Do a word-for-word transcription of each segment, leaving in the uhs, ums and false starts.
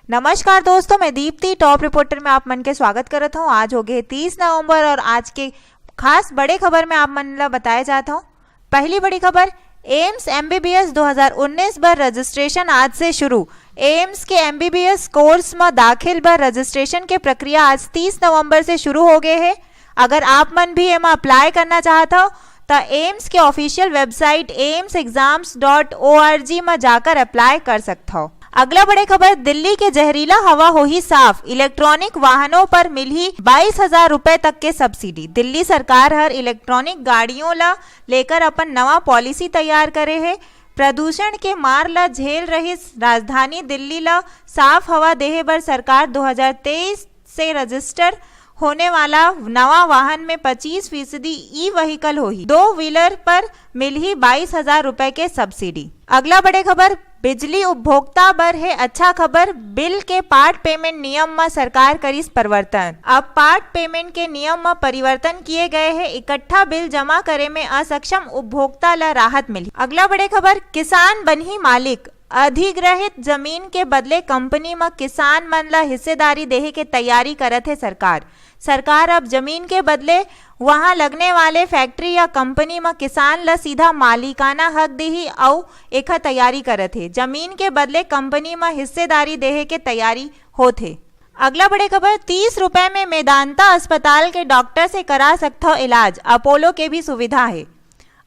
नमस्कार दोस्तों, मैं दीप्ति, टॉप रिपोर्टर में आप मन के स्वागत करत हूँ। आज हो गए तीस नवंबर और आज के खास बड़े खबर में आप मन ला बताए जात हूँ। पहली बड़ी खबर, एम्स एमबीबीएस दो हज़ार उन्नीस बर रजिस्ट्रेशन आज से शुरू। एम्स के एमबीबीएस कोर्स म दाखिल बर रजिस्ट्रेशन के प्रक्रिया आज तीस नवंबर से शुरू हो गए हे। अगर आप मन भी एमा अप्लाई करना चाहत हव, त एम्स के official website AIIMS exams dot O R जी म जाकर अप्लाई कर सकत हव। अगला बड़े खबर, दिल्ली के जहरीला हवा होही साफ, इलेक्ट्रॉनिक वाहनों पर मिलही बाईस हजार रुपए तक के सब्सिडी। दिल्ली सरकार हर इलेक्ट्रॉनिक गाड़ियों ला लेकर अपन नवा पॉलिसी तैयार करे हे। प्रदूषण के मार ला झेल रहिस राजधानी दिल्ली ला साफ हवा देहे बर सरकार दो हज़ार तेईस से रजिस्टर होने वाला नवा वाहन में पच्चीस फीसदी ई व्हीकल होही। दो व्हीलर पर मिलही बाईस हजार रुपए के सब्सिडी। अगला बड़े खबर, बिजली उपभोक्ता बर हे अच्छा खबर, बिल के पार्ट पेमेंट नियम म सरकार करिस परिवर्तन। अब पार्ट पेमेंट के नियम म परिवर्तन किए गए हे, इकट्ठा बिल जमा करे में असक्षम उपभोक्ता ला राहत मिलही। अगला बड़े खबर, किसान बनही मालिक, अधिग्रहित जमीन के बदले कंपनी म किसान मन ला हिस्सेदारी देहे के तैयारी करत हे सरकार। सरकार अब जमीन के बदले वहां लगने वाले फैक्ट्री या कंपनी म किसान ला सीधा मालिकाना हक देही अउ एखर तैयारी करत हे। जमीन के बदले कंपनी म हिस्सेदारी देहे के तैयारी होत हे। अगला बड़े खबर, तीस रुपए में मेदांता अस्पताल के डॉक्टर से करा सकथव इलाज, अपोलो के भी सुविधा हे।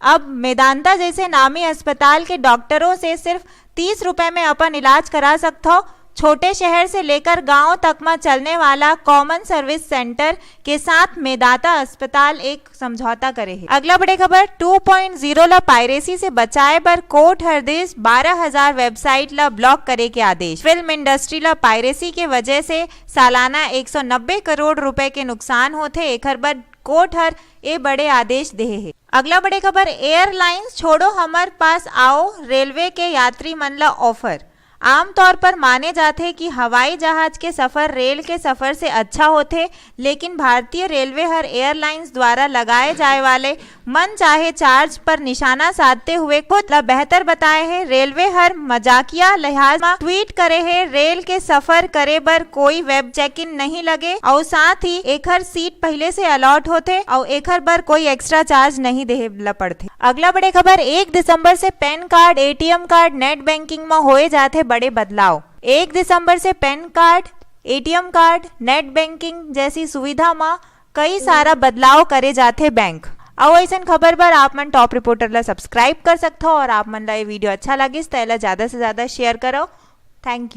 अब मेदांता जैसे नामी अस्पताल के डॉक्टरों से सिर्फ तीस रुपए में अपन इलाज करा सकथव। छोटे शहर से लेकर गांव तक म चलने वाला कॉमन सर्विस सेंटर के साथ मेदांता अस्पताल एक समझौता करे हे। अगला बड़े खबर, टू पॉइंट ज़ीरो ला पायरेसी से बचाए बर कोर्ट हर दिस बारह हजार वेबसाइट ला ब्लॉक करे के आदेश। फिल्म इंडस्ट्री ला पायरेसी के वजह से सालाना एक सौ नब्बे करोड़ रुपए के नुकसान होथे, एखर बर कोर्ट हर ए बड़े आदेश देहे हे। अगला बड़े खबर, एयरलाइंस छोड़ो हमर पास आओ, रेलवे के यात्री मन ला ऑफर। आमतौर पर माने जाथे कि हवाई जहाज के सफर रेल के सफर से अच्छा होथे, लेकिन भारतीय रेलवे हर एयरलाइंस द्वारा लगाए जाए वाले मन चाहे चार्ज पर निशाना साधते हुए खुद ला बेहतर बताए हे। रेलवे हर मजाकिया लिहाज म ट्वीट करे हे, रेल के सफर करे बर कोई वेब चेक इन नहीं लगे अउ साथ ही एखर सीट पहले से अलॉट होथे अउ एखर बर कोई एक्स्ट्रा चार्ज नहीं देहे ला पड़थे। अगला बड़े खबर, एक दिसंबर से pan card, ATM card, net banking म होए जाथे बड़े बदलाव। एक दिसंबर से pan card, ATM card, net banking जैसी सुविधा म कई सारा बदलाव करे जाथे बैंक। अउ अइसन खबर बर आप मन टॉप रिपोर्टर ला सब्सक्राइब कर सकथव और आप मन ला ये वीडियो अच्छा लागिस त एला ज्यादा से ज्यादा शेयर करव। Thank you.